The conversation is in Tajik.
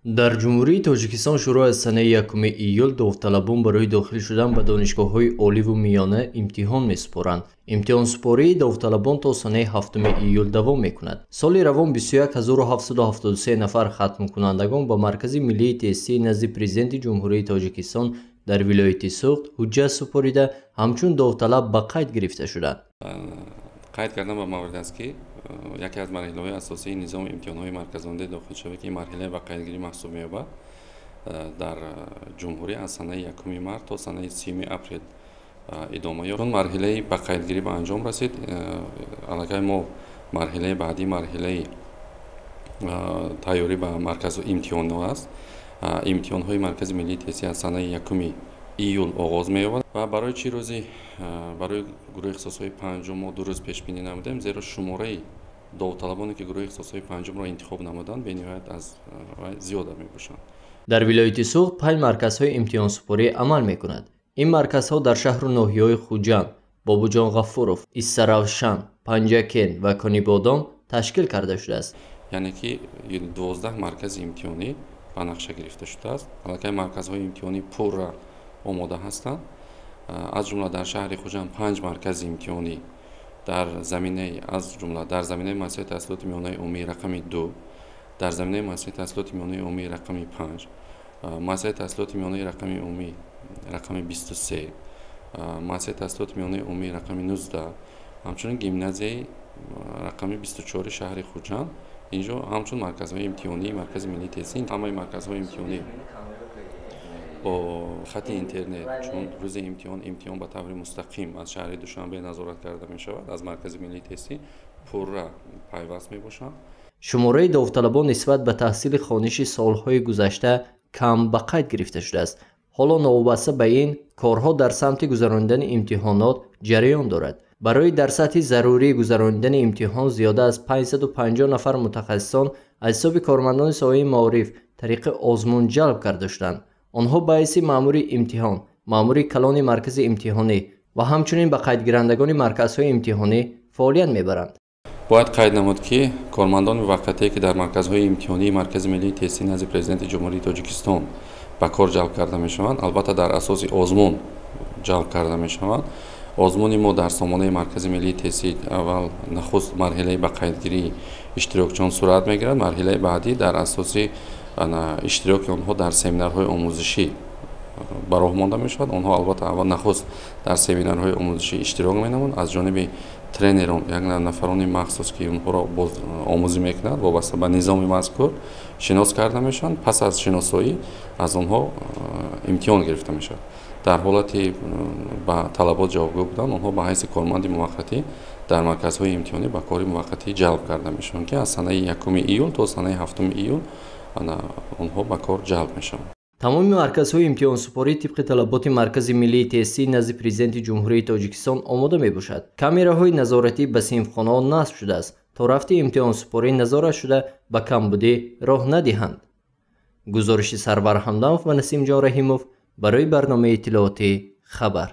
Дар Ҷумҳурии Тоҷикистон шурӯъ аз санаи 1 июл довталабон барои дохил шудан ба донишгоҳҳои оливу миёна имтиҳон месупоранд. Имтиҳонсупории довталабон то санаи 7 июл давом мекунад. Соли равон 21773 нафар хатмкунандагон ба Маркази миллии тестии назди Президенти Ҷумҳурии Тоҷикистон дар вилояти Суғд ҳуҷҷат супорида, ҳамчун довталаб ба қайд гирифта шуданд. Қайд кардан ба маврид аст, ки яке аз марҳилаҳои асосии низоми имтиҳонҳои марказондаи дохилшавӣ, ки марҳилаи ба қайдгирӣ маҳсуб меёбад, дар ҷумҳурӣ аз санаи 1 март то санаи 30 апрел идома ёфт. Чун марҳилаи ба қайдгирӣ ба анҷом расид, аллакай мо марҳилаи баъдӣ марҳилаи тайёрӣ ба марказу имтиҳонҳо аст. Имтиҳонҳои Маркази миллии тестӣ аз санаи 1 июл оғоз меёбад ва барои чӣ рӯзи барои гурӯҳи ихтисосҳои панҷум мо 2 рӯз пешбинӣ намудем, зеро шумораи довталабоне, ки гурӯҳи ихтисосҳои панҷумро интихоб намуданд, бениҳоят аз зиёда мебошанд. Дар вилояти Суғд 5 марказҳои имтиҳонсупорӣ амал мекунад. Ин марказҳо дар шаҳру ноҳияҳои Хуҷанд, Бобуҷон Ғафуров, Истаравшан, Панҷакент ва Конибодом ташкил карда шудааст. Яъне ки 12 маркази имтиҳонӣ ба нақша гирифта шудааст. Аллакай марказҳои имтиҳонӣ пурра омода ҳастанд. Аз ҷумла дар шаҳри Хуҷанд 5 маркази имтиҳонӣ дар заминаи, аз ҷумла дар заминаи муассисаи таҳсилоти миёнаи умумии рақами 2, дар заминаи муассисаи таҳсилоти миёнаи умумии рақами 5, муассисаи таҳсилоти миёнаи рақами умумӣ рақами 23, муассисаи таҳсилоти миёнаи умумии рақами 19, ҳамчунин гимназияи рақами 24 шаҳри Хуҷанд. Инҷо ҳамчун марказҳои имтиҳонии Маркази миллии тестӣ, ҳамаи марказҳои имтиҳонӣ бо хати интернет, чун рӯзи имтиҳон ба таври мустақим аз шаҳри Душанбе назорат карда мешавад, аз Маркази миллии тестӣ пурра пайваст мебошанд. Шумораи довталабон нисбат ба таҳсили хониши солҳои гузашта кам ба қайд гирифта шудааст. Ҳоло новобаста ба ин, корҳо дар самти гузаронидани имтиҳонот ҷараён дорад. Барои дар сатҳи зарурӣ гузаронидани имтиҳон зиёда аз 550 нафар мутахассисон аз ҳисоби кормандони соҳаи маориф тариқи озмун ҷалб карда шуданд. Онҳо ба ҳайси маъмури имтиҳон, маъмури калони маркази имтиҳонӣ ва ҳамчунин ба қайдгирандагони марказҳои имтиҳонӣ фаъолият мебаранд. Бояд қайд намуд, ки кормандони муваққатие, ки дар марказҳои имтиҳонии Маркази миллии тестӣ назди Президенти Ҷумҳурии Тоҷикистон ба кор ҷалб карда мешаванд, албатта дар асоси озмун ҷалб карда мешаванд. Озмуни мо дар сомонаи Маркази миллии тестӣ аввал нахуст марҳилаи ба қайдгирии иштирокчиён сурат мегирад, марҳилаи баъдӣ дар асоси иштироки онҳо дар семинарҳои омӯзишӣ ба роҳ монда мешавад. Онҳо албатта аввал нахуст дар семинарҳои омӯзишӣ иштирок менамоянд аз ҷониби тренерон, як нафарони махсус, ки онҳоро боз омӯзӣ мекунад, вобаста ба низоми мазкур шинос карда мешаванд. Пас аз шиносоӣ аз онҳо имтиҳон гирифта мешавад. Дар ҳолати ба талабот ҷавобгӯ будан, онҳо ба ҳайси корманди муваққатӣ дар марказҳои имтиҳонӣ ба кори муваққатӣ ҷалб карда мешаванд, ки аз санаи 1 июл то санаи 7 июл онҳо ба кор ҷалб мешаванд. Тамоми марказҳои имтиҳонсупорӣ тибқи талаботи Маркази миллии тестӣ назди Президенти Ҷумҳурии Тоҷикистон омода мебошад. Камераҳои назоратӣ ба синфхонаҳо насб шудааст, то рафти имтиҳонсупорӣ назорат шуда ба камбудӣ роҳ надиҳанд. Гузориши Сарвар Ҳамдамов ва Насимҷон Раҳимов барои барномаи иттилоотӣ «Хабар».